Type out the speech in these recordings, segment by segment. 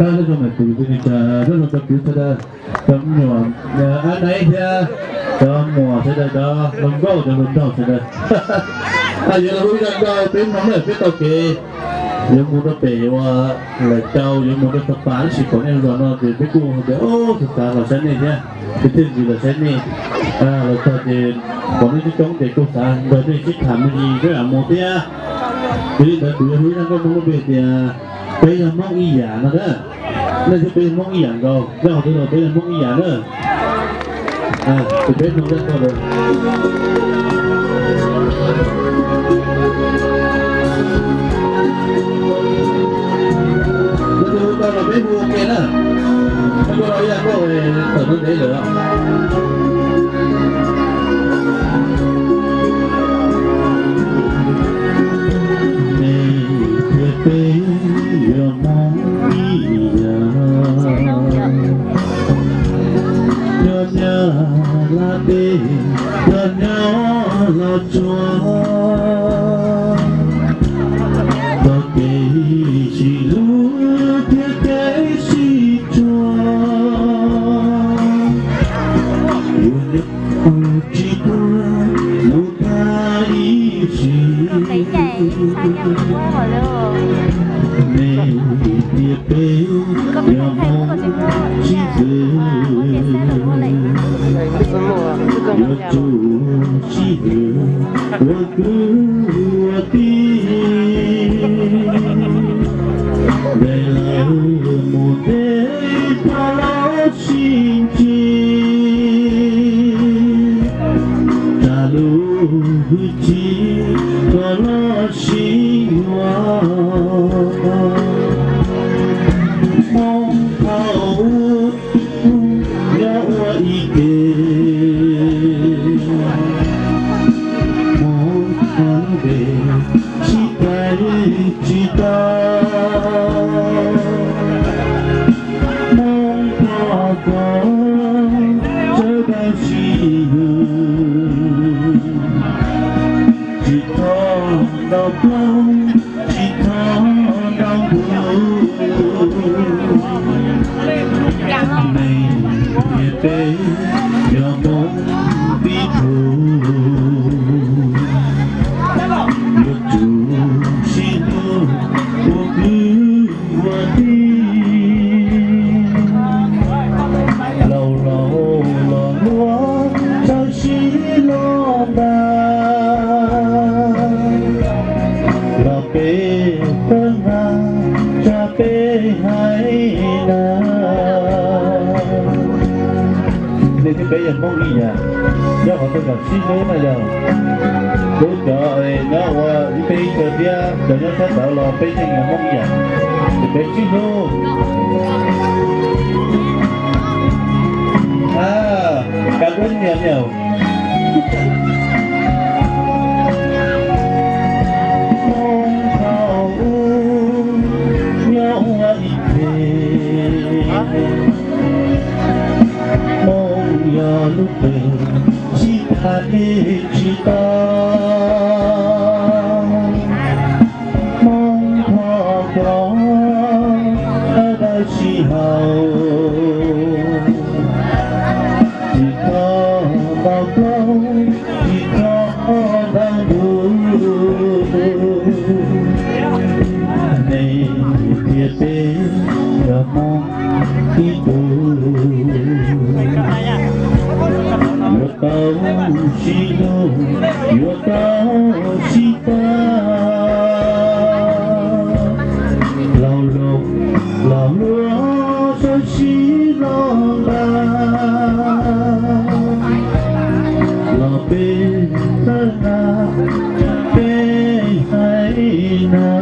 Tag nrho zoo me tus kwv tij neej tsa, nyob zoo cov kwv sawv daws, cov me nyuam, ab naiv thiab cov muam sawv daws, cov hluas nkauj cov hluas nraug sawv daws. Yuav los ua ib zaj nkauj peb mloog na, peb taug kev yuav mus rau pem uas Laim Cau, yuav mus rau Xas Pas, tab sis pom nej zos no ces peb kuj tias xav xav los saib nej thiab, peb thiaj li los saib nej. Los txog ces pom nej coob coob ces kuj xav nrog nej sib tham me ntsis peb mam mus thiab. Yog li ntawd kuv yuav hu ib zaj nkauj Hmoob lub npe tias Peb yog Hmoob ib yam no na. Nej thiab peb yog Hmoob ib yam nkaus, zaj qhov twg los peb yog Hmoob ib yam na. Ces peb mloog zaj nkauj lawm. Lawv tus hu tau los peb hu ua ke na. Nkauj no ib zaj nkauj tawm no ntev lawm. Nej thiab peb yog Hmoob ib yam, nyob nyab laj teb, nyob nyab laj tsuas, txoj kev sib hlub thiab kev sib tsuas, yuav nyob tsis tuag mus tag ib sim. Nej thiab peb yog Hmoob sib tw, yuav tsum sib tw ua kwv ua tij. Nqes lawm mus ntev tau los sib ntsib, tsam lub hwj chim tau los sib yuav. Hmoob thaum ub nyob ua ib ke, Hmoob thaum ub sib tais tsis tau. Hmoob thov kom sawv daws sib hlub, tsis txhob ntaus plaub, tsis txhob ntaus ntuj. Nej thiab peb yog Hmoob tib tug, yuav tsum sib hlub ua kwv ua tij. Laus laus los hluas txawj sib los ntais, los peb tawg nqa tsa peb haiv neeg. Nej thiab peb yog Hmoob ib yam, nyob qhov twg los sib hlub na yog. Hlub cov nyob ua ib teb ib chaw thiab cov nyob sab tawv los peb yeej yog Hmoob ib yam, ces peb sib hlub. Kab kuab nyias nyias. Hmoob thaum ub nyob ua ib ke, Hmoob yog lub npe sib tham tsis tau. Hmoob thov kom sawv daws sib haum, tsis txhob ntaus plaub, tsis txhob ntaus ntuj. Nej thiab peb yog Hmoob ib tug, yuav tau sib hlub, yuav tau sib pab. Laus laus los hluas txawj sib los ntais, los peb tawg nqa peb haiv neeg.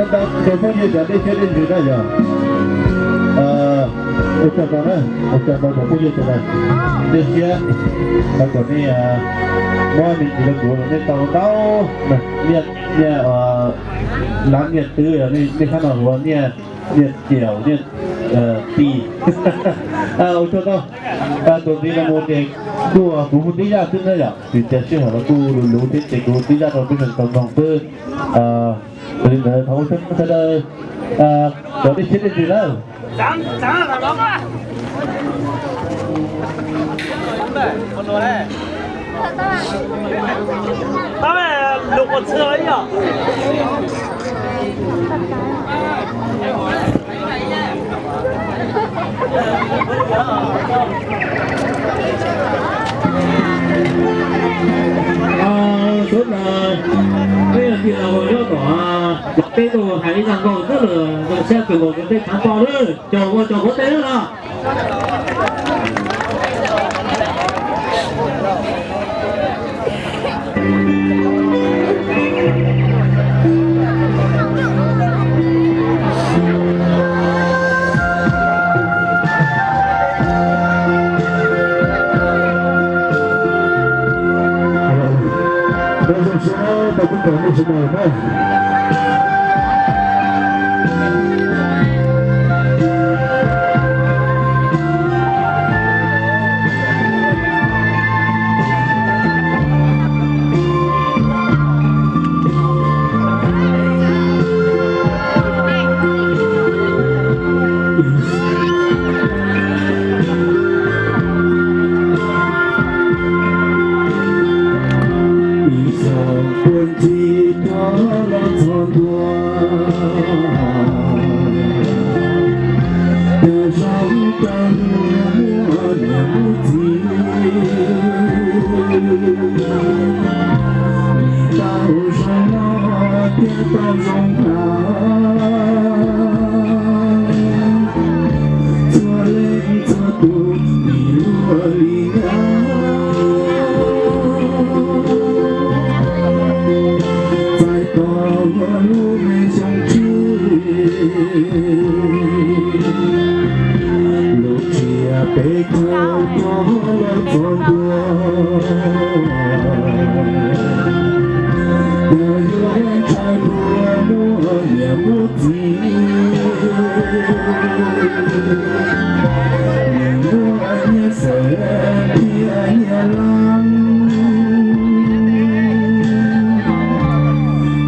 Cov phooj ywg cov dej siab dej ntsws na yog, ua tsaug ntau na, ua tsaug ntau cov phooj ywg sawv daws, dej siab, thov kom nej muab me ntsis rau kuv, nej tau ntau nyiaj, nyiaj lab nyiaj twb, nej sab no hu ua nyiaj, nyiaj ciam nyiaj tij. Ua tsaug ntau. Thaum ntxiv no mus ces kuj kuv hu tib zaj xwb na yom, vim tias sij hawm los kuj luv luv thiab ces kuv hu tib zaj rau peb sawv daws tau mloog xwb. Li ntawd thov ua tsaug sawv daws cov nej siab nej ntsws lawm. Suav na, peb yog tij laug nyob tom Los Tsuas teb tuaj hais ib zaj nkauj txawj lawm, zoo siab kawg nkaus rau peb thov txim lawm, cov ua cov huab tej lawm. Zoo siab tau peb cov nej sawv daws na. Ib zaug puag ncig rov los txog ntua, cas zoo rau luag muaj niam muaj txiv. Nim tau zoo no thiab tau zoo na, txhua leej txhua tus nim luag li nyab, txais tos luag lub me xyoo tsib. Lub tsiab peb caug rov los txog ntua, yog yuav ntshai luag muaj niam muaj txiv, nws muaj nyiaj xeem thiab nyiaj lab,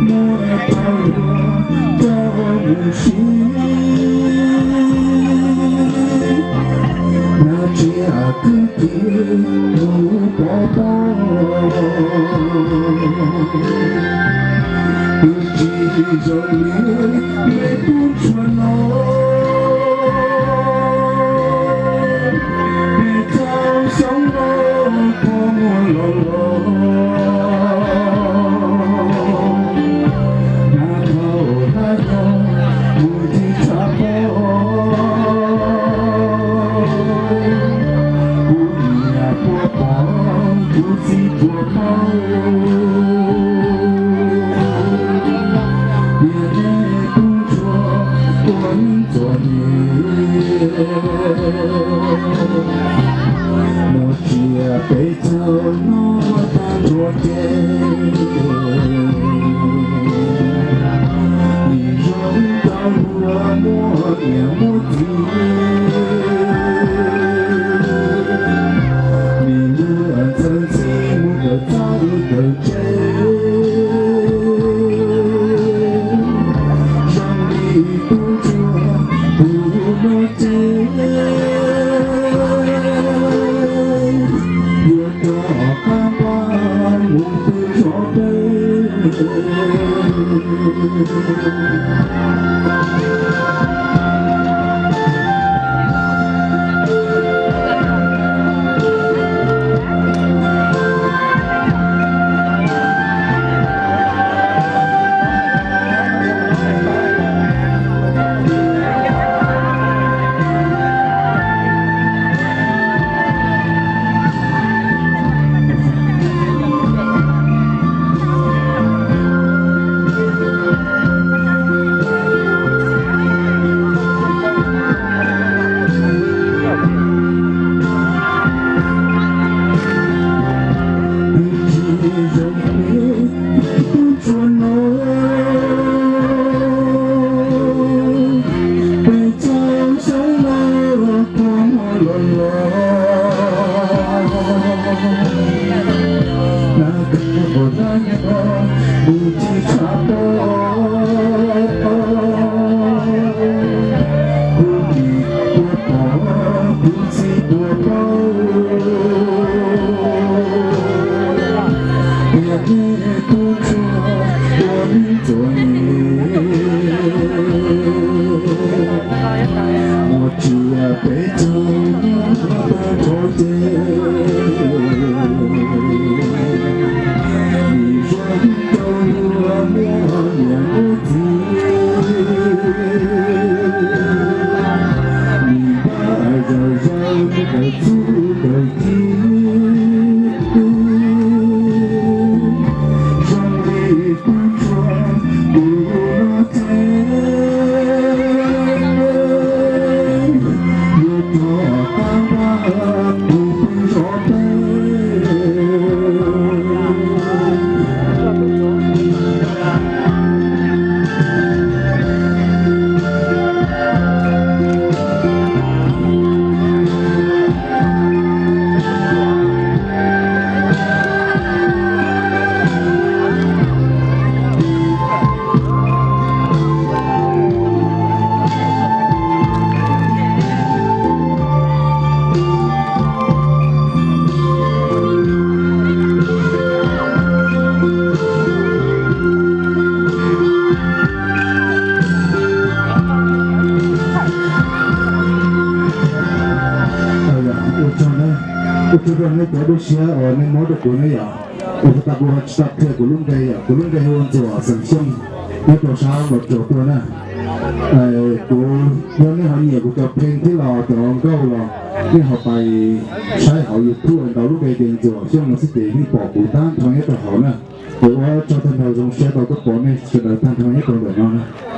muab rau luag coj mus siv. Nab tsiab kwv tij kuv pov pob, twb tsis zoo li me tub ntsuag no. Peb caug xyoo no kua muag los los, hnav thaum hnav nyoog mus ncig tshav pob. Kuv niam puas pom kuv txiv puas paub, tias nej tub ntsuag ua neej txom nyem. Nab tsiab peb caug no tag nrho ces, nim zoo rau luag muaj niam muaj txiv, nim luag txhawj ntxhib mus kawm txawj kawm tsev, zoo li tub ntsuag tus no ces, yuav rov qab npaj mus pw zov peb. Tsuas rau nej cov lub siab uas nej muab rau kuv ne yom. Uas tau kuv tsis tau qhia kuv lub npe yom, kuv lub npe hu ua Ntxuam xeem Xyooj, nyob rau sab Los Tsuas tuaj na. Kuv, yog nej ho nyiam kuv cov phej thiab los cov nkauj los nej ho pais saib hauv YouTube ntawd lub npe tias Ntxuam Xyooj no xwb ces nej pom kuv tag nrho nyob rau hauv na. Es ua tsaug tag nrho, zoo siab tau tuaj pom nej sawv daws tag nrho nyob rau ntawm no na.